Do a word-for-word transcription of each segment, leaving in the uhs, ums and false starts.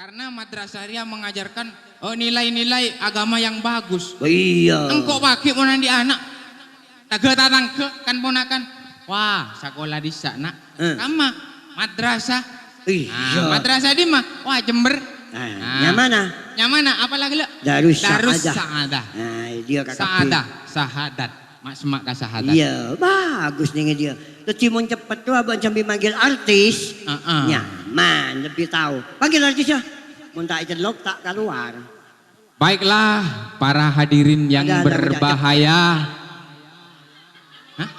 Karena madrasah rèya mengajarkan, eh, nilai-nilai agama yang bagus. Oh, iya. Engko' paghi' mon andi' ana', tangghâ-tatangghâ kan ponakan, "Wah, sakola dissa', Na'." Eh. Kamma? Madrasah. Iya. Ah, madrasah dimma? Wah, Jember. Ah, Ah. nyamana? Nyamana? Apa lagi, Lè'? Darus Darus Sa'adah. Sa'adah. Nah, dia kakak Sa'adah, sahadat. Mak-, semak ka sahadat. Iya, bagus nih dia. Terus mon cepet tuh abang sambil manggil artis. Heeh. Nyaman, lebih tahu. Panggil artis ya. Mon tak celok, tak keluar. Baiklah, para hadirin yang Ada, ada, berbahagia. Hah?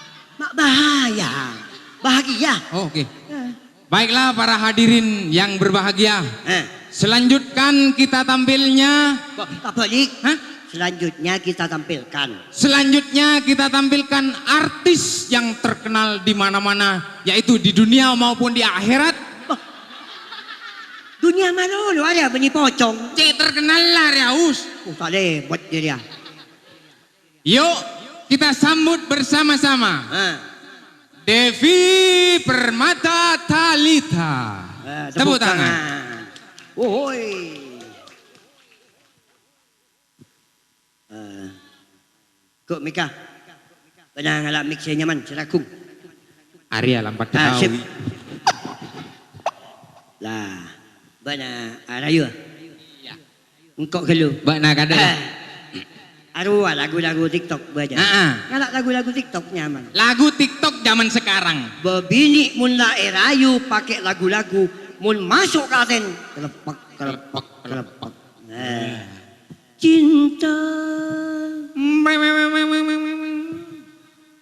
Mak bahaya. Bahagia. Oh, oke. Ya. Baiklah, para hadirin yang berbahagia. Eh. Selanjutkan kita tampilnya. Kok tak balik? Hah? Selanjutnya kita tampilkan. Selanjutnya kita tampilkan artis yang terkenal di mana-mana, yaitu di dunia maupun di akhirat. Wah. Dunia mana lu ada beni pocong? Cek terkenal lah, Raus. Oh, tak lewat dia. Yuk, kita sambut bersama-sama. Ah. Devi Permata Talitha. Ah, tepuk Tepuk tangan. tangan. Woi. Eh, kok Mika? Bâ'na ngala' mik sè nyaman, sè ragung. Arèya lampat Ah, sip. ketahui. Lah, bâ'na arayu. Iya. Engko' ghâllu. Bâ'na kadâ. Eh, arowa lagu-lagu TikTok bâjâ. Heeh. Ngala' lagu-lagu TikTok nyaman. Lagu TikTok zaman sekarang. Bâbinè' mon la èrayu pakè lagu-lagu, mon maso' ka atèn, kelepek, kelepek, kelepek. Nah. Cinta.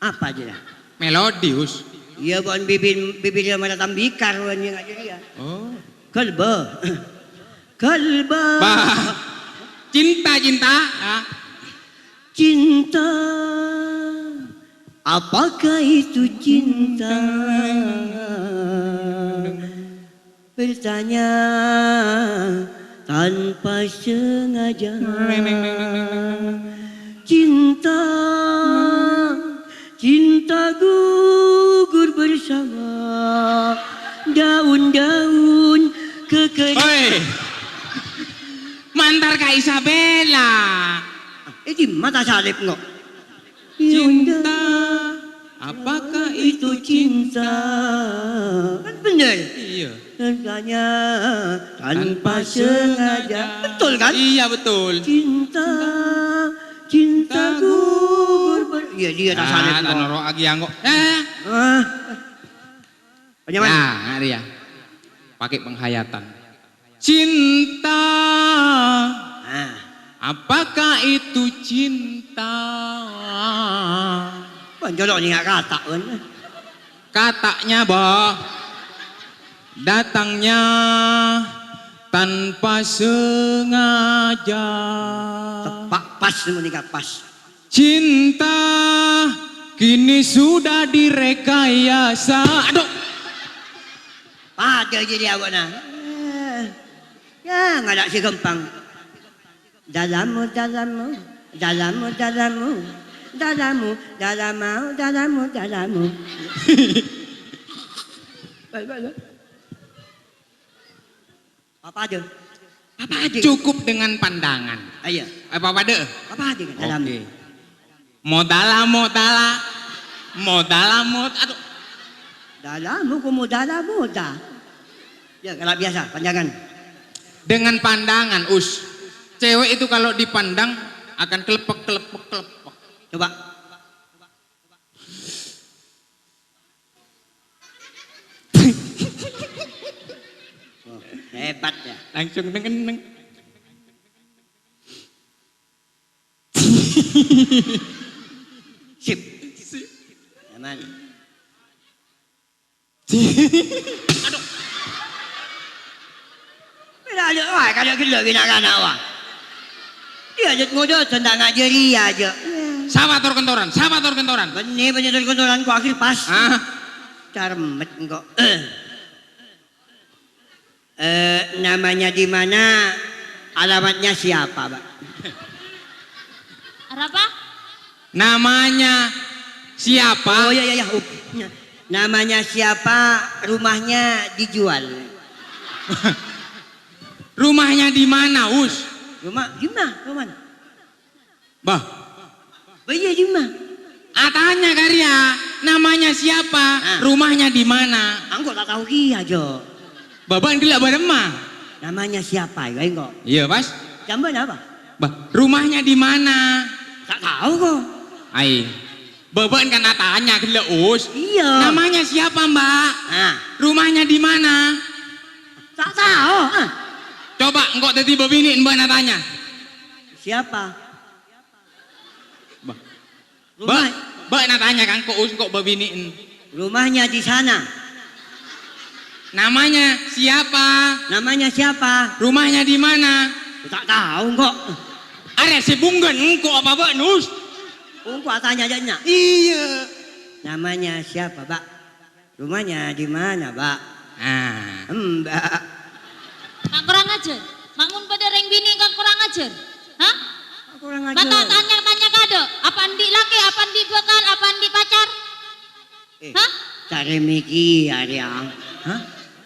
Apa aja dah? Melodius. Iya, bukan bibir, bibirnya malah tambikar, bukan yang aja dia. Oh. Kalba. Kalba. Bah. Cinta, cinta. Ah. Cinta. Apakah itu cinta? Bertanya tanpa sengaja. Cinta, cinta gugur bersama daun-daun kekeringan. Oi. Mantar ka Isabella. Eh, di mata salib kok. Cinta, apakah itu cinta? Kan bener. Iya. Rasanya tanpa Tanpa sengaja. sengaja. Betul kan? Iya, betul. Cinta, cinta gugur ber-, iya, dia tak salib Ah, kok. Tanoro agi anggo. Eh. Ah. Panjang, Mas. Nah, ngari ya. Pakai penghayatan. Cinta. Ah. Apakah itu cinta? Panjolok ni nggak kata, kan? Katanya, bah, datangnya tanpa sengaja. Tepak pas, menikah pas. Cinta kini sudah direkayasa. Aduh. Padâ jadi awakna. Eh, ya, nggak ada si gampang. Dalamu, dalamu, dalamu, dalamu, dalamu, dalamau, dalamu, dalamu. Baik, baik, baik. Apa aja? Apa aja? Cukup dengan pandangan. Ayo. Apa pada? Apa aja? Dalam. Oke. Modala, modala. Modala, mod-, aduh. Dalam hukum modala, moda. Ya, kalau biasa, panjangan. Dengan pandangan, Us. Cewek itu kalau dipandang akan kelepek, kelepek, kelepek. Coba. Oh, hebat ya. Langsung neng-neng. Sip. Aman. Aduh. Pèra' aja, wah, kadâ' ghellâ' bi' na'-kana', wah. Dia aja ngodo tentang ngajari aja. Sapa tor kentoran? Sapa tor kentoran? Benne, benne tor kentoran, ku akhir pas. Ah. Carmet engko'. Eh. Eh, namanya di mana? Alamatnya siapa, Pak? Arapa? Namanya siapa? Oh, ya, ya, ya. Oh. Namanya siapa? Rumahnya dijual. Rumahnya di mana, Us? Rumah, di mana? Rumah. Bah. Bah, iya, di mana? Atanya ka rèya, namanya siapa? Ah. Rumahnya di mana? Engko' ta' tao kèya, Jo. Bâbâ'na ghellâ' bârâmma? Namanya siapa, ya, engko'? Iya, pas. Jambâna apa? Bah, rumahnya di mana? Ta' tao, ko. Ai. Bâbâ'na kan atanya ghellâ', Us. Iya. Namanya siapa, Mbak? Ah. Rumahnya di mana? Ta' tao, ah. Coba engko' dhâddhi bâbinè'na bâ'na tanya. Siapa? Bah. Rumah- Bâ', bâ'na tanya ka engko', Us, engko' bâbinè'na. Rumahnya di sana. Namanya siapa? Namanya siapa? Rumahnya di mana? Ta' tao, engko'. Arèya sè bungkèn engko' apa bâ'na, Us? Engko' atanya jâ' nya. Iya. Namanya siapa, Pak? Rumahnya di mana, Pak? Ah. Mbak. Ka' kurang ajhâr. Ma'mun padâ rèng binè' ka' kurang ajhâr. Hah? Kurang ajhâr. Bâ' ta' tanya-tanya kaadâ'. Apa andi' lakè, apa andi' bhâkal, apa andi' pacar? Eh, hah? Carèmè kèya, rèya. Hah?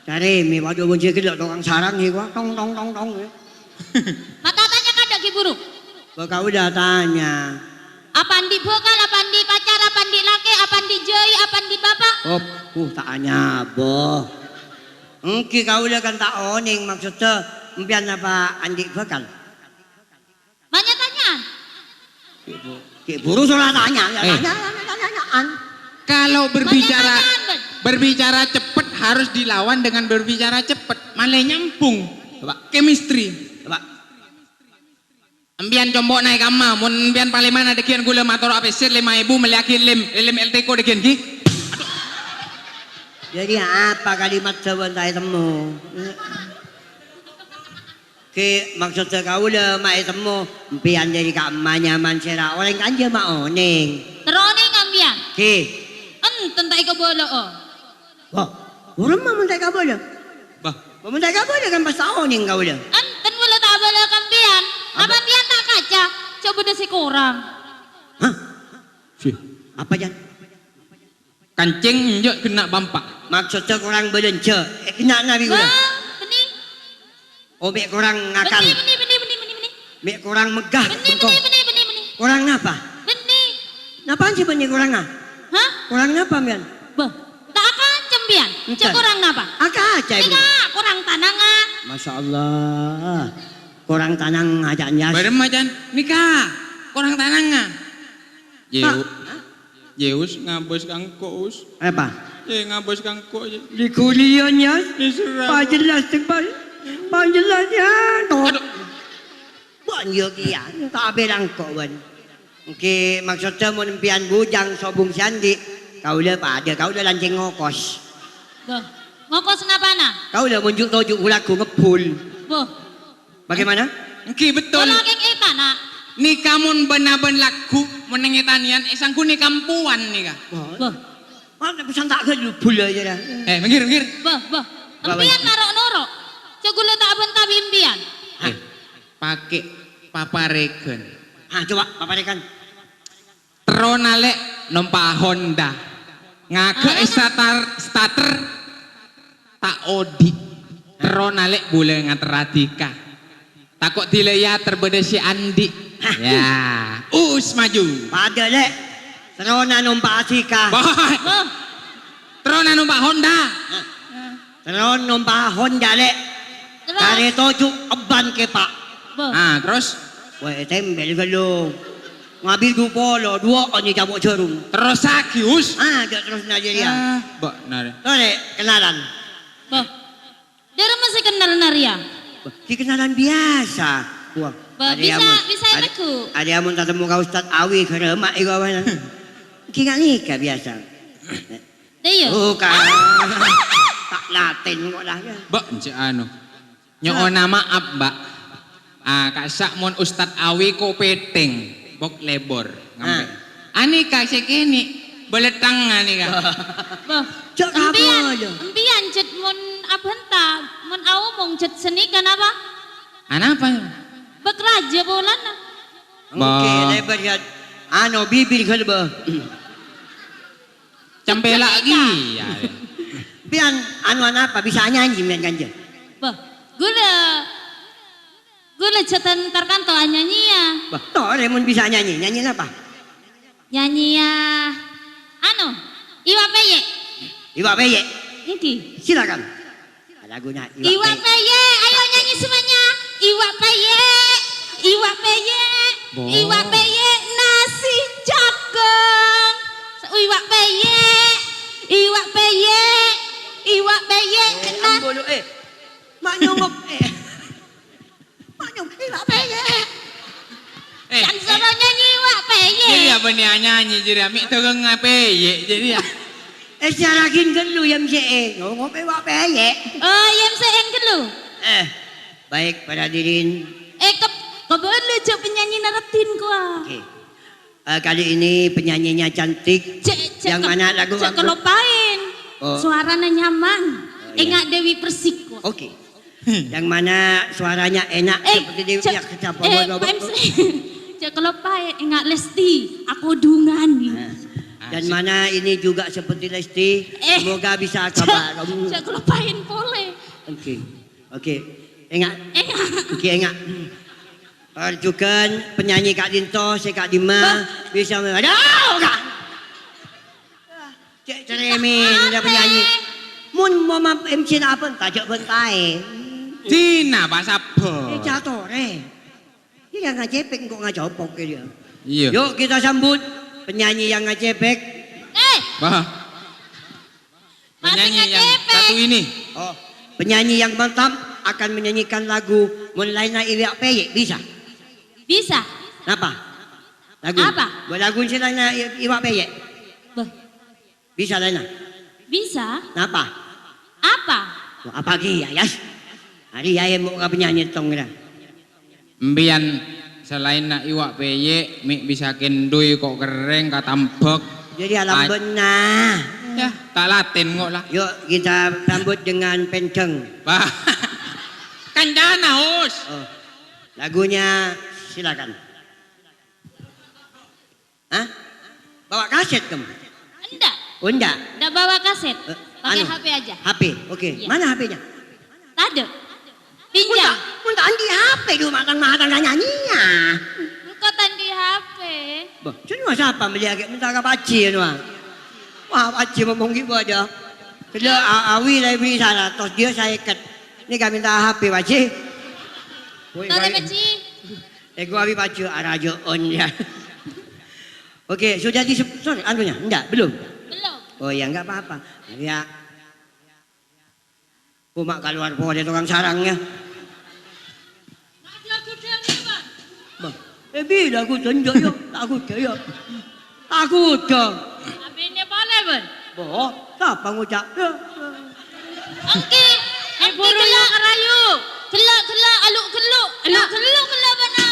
Carèmè, waduh, mon jâ' ghellâ' tokang sarang, yâ, gua. Tong, tong, tong, tong, yâ. Bâ' ta' tanya kaadâ' ghi' buru. Bâ' kaulâ tanya. Apa andi' bhâkal, apa andi' pacar, apa andi' lakè, apa andi' jâi, apa andi' bapa'? Oh, uh, ta' anyabâ. Èngghi kaulâ kan ta' onèng, maksoddhâ empèyan apa andi' bhâkal? Tanya-tanyaan. Ghi' buru sola tanya, ya, eh, tanya, tanya, tanya, tanyaan. Kalau berbicara, tanya-tanyaan, Bân. Berbicara cepet harus dilawan dengan berbicara cepet. Malè nyambung. Coba. Chemistry. Coba. Empèyan compo'na è kamma, mon empèyan palèmana dhâggi'ân ghulâ matoro' apèssèr lèma èbu, mellèyaghi lem, lem L T K dhâggi'ân ghi. Jadi apa kalimat sabâ ta' ètemmo? Ghi, maksoddhâ kaulâ ma' ètemmo, empèyan dhâri ka'emma nyaman sèra orèng kanjâ ma' onèng. Terro onèng empèyan? Ghi. Enten ta' èkabâlâ'â. Wah, bârâmma mon ta' èkabâlâ? Bah. Mon ta' èkabâlâ kan pas ta' onèng kaulâ. Enten ghulâ ta' abâlâ ka empèyan. Apa? Apa empèyan ta' kaca? Coba bâdâ sè korang. Hah? Sih. Apa, Jan? Kancèng enjâ' ghenna' pampa'. Maksoddhâ korang bâlânjhâ. Eh, ghenna' nabi ghulâ. Wah, bânnè. Oh, mè' korang ngakal. Bânnè, bânnè, bânnè, bânnè, bânnè, bânnè. Mè' korang megah, bânnè, bengkong. Bânnè, bânnè, bânnè, bânnè. Korang napa? Bânnè. Napa'an sè bânnè korangnga? Hah? Korang napa, mèyan? Bâh, ta' akancem, mèyan. Enten. Jâ' korang napa? Akaca, Ibu. Nèka, korang tanangnga. Masya Allah. Korang tanangnga, Jan, yas. Bârâmma, Jan? Nèka, korang tanangnga. Yeu. Pak. Yè, Us, ngabâs ka engko', Us. Apa? Yè, ngabâs ka engko', yè. Di kuliah, yas. Diserang. Pajelas, Pak. Pajelas, ya, toh. Aduh. Bân, yâ, kèya. Ta' abâlâ engko', bân. Èngghi, maksoddhâ mon empèyan bujâng sobung sè andi', kaulâ padâ, kaulâ lancèng ngokos. Bâh, ngokos napa'an? Kaulâ mon ju'-toju' lagghu ngebbhul. Bâh. Bagaimana? Èngghi, betul. Pola kèng ètana. Nèka mon bân-abân lagghu, mon neng ètanèyan, èsangghu nèka empowan nèka. Bâh. Bâh. Mana pesan tak gelu bula ya, dah. Eh, minggir, minggir. Bâh, bâh. Bâh, empèyan bâh. Noro'-noro'. Jâ' ghulâ ta' abânta bi' empèyan. Eh, pakè paparèghân. Ah, coba paparèghân. Terro nalè' nompa' Honda. Ngaghâ' ah, starter, starter ta' odi'. Terro nalè' bulâ ngaterra dhika. Tako' dila' ya terbâdâ sè andi'. Hah. Ya, us maju. Padâ, Lè'. Terrona nompa' dhika. Bah. Terrona nompa' Honda. Hah. Terro nompa' Honda, Lè'. Terros? Karè toju' ebban kèpa'. Bâh. Ah, terros? Wè, tembel ghâllu. Ngabil du polo, duwâ' onye capo' jhârum. Terros sagi, Us. Ah, jhâ' terros na jârèya. Ah, bâ' narè. Torè, kenalan. Bâh. Dârâmma sè kennal narèya? Bâh, sè kenalan biyasa. Wah, bâh, bisa, bisa èneggu'. Arè amon tatemmo ka Ustad Awi, ghârâmma èko abâna. Ghi' nga' nèka biyasa. Dâ' iyâ. Oh, ka-, ta' latin kok lah, ya. Bâ', cè' anu. Nyo'ona ma'ap, Mbak. Ah, ka'issa' mon Ustad Awi ko' pètèng, bok lebor, ngampe'. Ah. Anèka sè kènè', bâlâtthang anèka. Bâh, cè' empèyan, apa, ya? Empèyan jhât mon abhânta, mon aomong jhât sanèka napa? Anapa? Bâk rajâ polana. Bâh. Engkè, lebor, ya. Anu, bibir ghâlbâ. Cempela' kèya. Pèyan, anu, anapa bisa nyanyi, mèyan, kanjeng? Bâh, ghulâ. Lajâ ten-, tarkanto anyanyia. Wah, torè mon bisa nyanyi. Nyanyi napa? Nyanyia, anu, Iwa' Pèyè'. Iwa' Pèyè'? Èngghi. Silakan. Lagunya Iwa' Iwa' Pèyè'. Pèyè', ayo nyanyi semuanya. Iwa' Pèyè', Iwa' Pèyè', Bo. Iwa' Pèyè', nasi jagung. Iwa' Pèyè', Iwa' Pèyè', Iwa' Pèyè', Eh, nas- ambo lu, eh. Mak nyongop, eh. Mak nyongop, Iwa' Pèyè'. Eh, Kan soro nyanyi Iwa' Pèyè'. Jadi apa nih nyanyi jadi amik tuh nggak pèyè' jadi ya. Eh, secara gin gelu ya, M C E. Nyongop Iwa' Pèyè'. Oh, ya, M C E gelu. Eh, baik para hadirin. Eh, ke-, kebon lu, Cuk, penyanyi Nareddin, gua. Oke. Eh, kali ini penyanyinya cantik. Cek, cek Yang ke-, mana lagu cek aku? Kelopain. Oh. Suaranya nyaman. Oh, iya. Enggak Dewi Persik, gua. Oke. Yang mana suaranya enak Eh, seperti Dewi cek, ya, kecap eh, apa, apa? Pak M C. Cek kelopain, enggak Lesti, aku dungan. Nah. Dan Asik. Mana ini juga seperti Lesti. Eh, Semoga bisa cek, kabar. Cek kelopain pole. Oke. Oke. Enggak. Enggak. Oke, enggak. Parjughân penyanyi ka'dinto, sè ka'dimma, Bah. Bisa me-, aduh, Kak. Cè', cerèmèn, Apa? Penyanyi. Mon mama M C-na apa, ta' jhâ' bân taè. Dina, Pak, sabbhâr. Eh, catorè. Iyâ, yang ngacèpèk engko' ngacopok, iyâ. Iya. Yuk, kita sambut penyanyi yang ngacèpèk. Eh! Bah. Penyanyi Masih yang ngacèpèk. Satu ini. Oh, penyanyi yang mantap akan menyanyikan lagu Mon Laènna Iwa' Pèyè', bisa? Bisa. Napa? Lagu. Apa? Buat lagu sè laènna I-, Iwa' Pèyè'. Bâh. Bisa laènna? Bisa. Napa? Apa? Wah, apa ghi ya, Yas? Arèya èmo' ka penyanyi tong ra. Empèyan salaènna Iwa' Pèyè', mè' bisa kèndhuy ko' kerrèng, katambhâk. Jadi alam Ay- bânna. Ya, ta' latèn ngo' la. Yuk, kita sambut dengan pendeng. Bah. Kancana, Us. Oh. Lagunya silakan. Hah? Bawa kaset kamu? Enggak. Oh, enggak? Enggak bawa kaset. Eh, Pakai anu, H P aja. H P, oke. Iya. Mana H P-nya? Tadi. Pinjam. Mun ta', mun ta' andi' H P du matang-matang ka nyanyi ya. Engko' ta' andi' H P. Bah, cuma siapa beli ake minta ka Pak Haji anu, ah. Wah, Pak Haji ngomong gitu aja. Kerja a-, awi lah beli sana, tos dia saya ikat. Ini kami minta H P, Pak Haji. Woi, Tole, kami Pak Haji. Eh, gua abi baju arajo'on ya. Oke, sudah di, sorry, anunya, enggak, belum? Belum. Oh ya, enggak apa-apa. Ya. Gua mak keluar pole tukang sarangnya. Bang, eh, bila aku tunjuk yuk, aku tunjuk. Aku dong. Abine pole, Bun. Boh, sapa ngucap? Ya. Engki, engki Buru gellâ'. Yang rayu. Gellâ', gellâ', alu gellâ'. Alu gellâ', gellâ' bâ'na.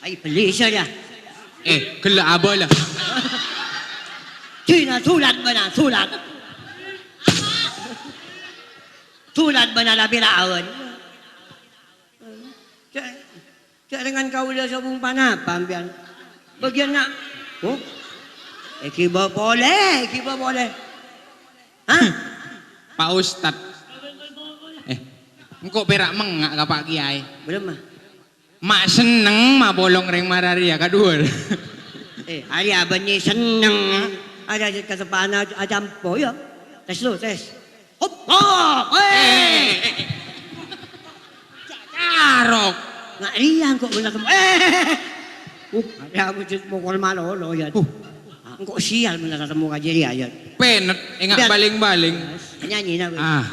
Ai, beli saja. Eh, gellâ' apa lah? Dina sulat bâ'na, sulat. Sulat bâ'na tapi lawan. Cek. Ca'èpon kaulâ sobung panapa, sampèyan? Bâgiyân na'. Oh. Èghibâ polè, èghibâ polè. Hah? Pak Ustad. Eh, engko' pèra' mengnga' ka Pak Kiai. Belum, ah. Ma' senneng ma' polong rèng mararèya ka dhuwâr. Eh, arèya bânnè senneng. Arèya katepa'na acampo, ya. Tes lu, tes. Hop, hop, eh. Eh, eh, eh, eh. Carok. Nga' rèya engko' bân la temmo. Eh. Uh, ya mujud mokol malolo, ya. Uh. Engko' sial bân la temmo ka jârèya, ya. Penet, enga' Biar- baling-baling. Nyanyi, nah, wis. Ah.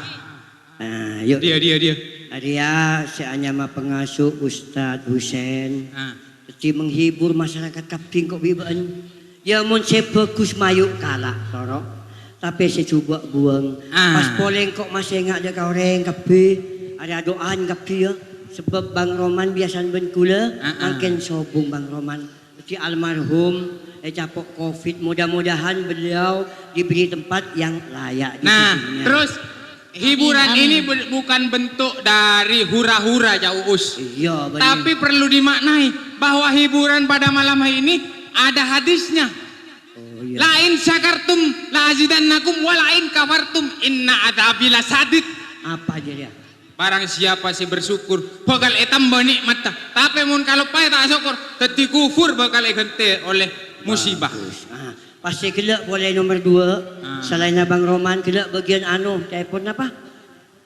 Ah, yuk. Dia, dia, dia. Arèya sè anyama pengasuh Ustadz Husen. Ah. Dhâddhi menghibur masyarakat kabbhi engko' bi' bâ'ân. Ya, mon sè bhâghus mayu' kala', toro'. Tapè sè jhubâ' buwâng. Ah. Pas polè engko' masè nga' dâ' ka orèng kabbhi. Arèya adu'aan kabbhi, ya. Sabâb Bang Roman biyasana bân kaulâ, Ah, ah. mangkèn sobung Bang Roman. Dhâddhi almarhum ècapo' covid. Mudah-mudahan beliau diberi tempat yang layak di Nah, sisinya. Terus Hiburan Amin, amin. ini bu-, bukan bentuk dari hura-hura, Cak Uus. Iya, benar. Tapi perlu dimaknai bahwa hiburan pada malam hari ini ada hadisnya. Oh, iya. "La in syakartum la azidannakum wa la in kafartum inna adzabi lasyadid." Apa aja dia? Barang siapa sè bersyukur, bhâkal ètambâ nè'matta. Tapè mon kaloppaè ta' asokkor, dhâddhi kufur bhâkal èghântè olè musibah. Bagus. Ah, pas sè ghellâ' polè nomer dua, Ah. salaènna Bang Roman, ghellâ' bâgiyân anu, ca'èpon napa?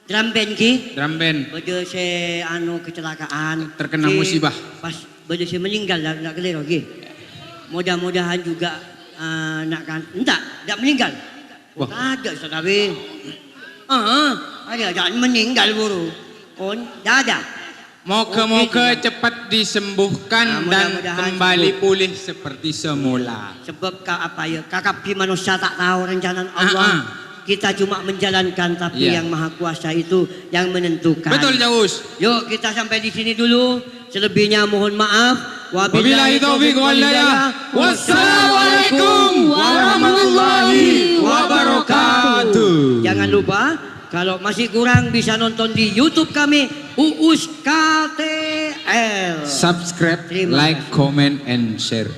Drum band, ghi? Drum band. Bâdâ sè anu kecelakaan. Terkena Sè musibah. Pas bâdâ sè meninggal, ta', ta' kalèro, ghi? Mudah-mudahan juga, eh, nak kan, enggak, enggak meninggal. Wah. Tadâ' sakabbhi. Heeh, ada, jangan meninggal buru. Pon, dada. Moga-moga Oke, iya. cepat disembuhkan Nah, dan mudah-mudahan kembali sembuh. pulih seperti semula. Sebab ka-, apa ya, kakabbhi manossa ta' tao rencana Allah. Ah, ah. Kita cuma menjalankan, tapi Iya. Yang Maha Kuasa itu yang menentukan. Betul, Jaus. Yuk, kita sampai di sini dulu. Selebihnya mohon maaf. Wabillahi taufiq wal hidayah. Wassalamualaikum warahmatullahi wabarakatuh. Jangan lupa, kalau masih kurang bisa nonton di YouTube kami, Uus K T L. Subscribe, Terima like, kasih. comment, and share.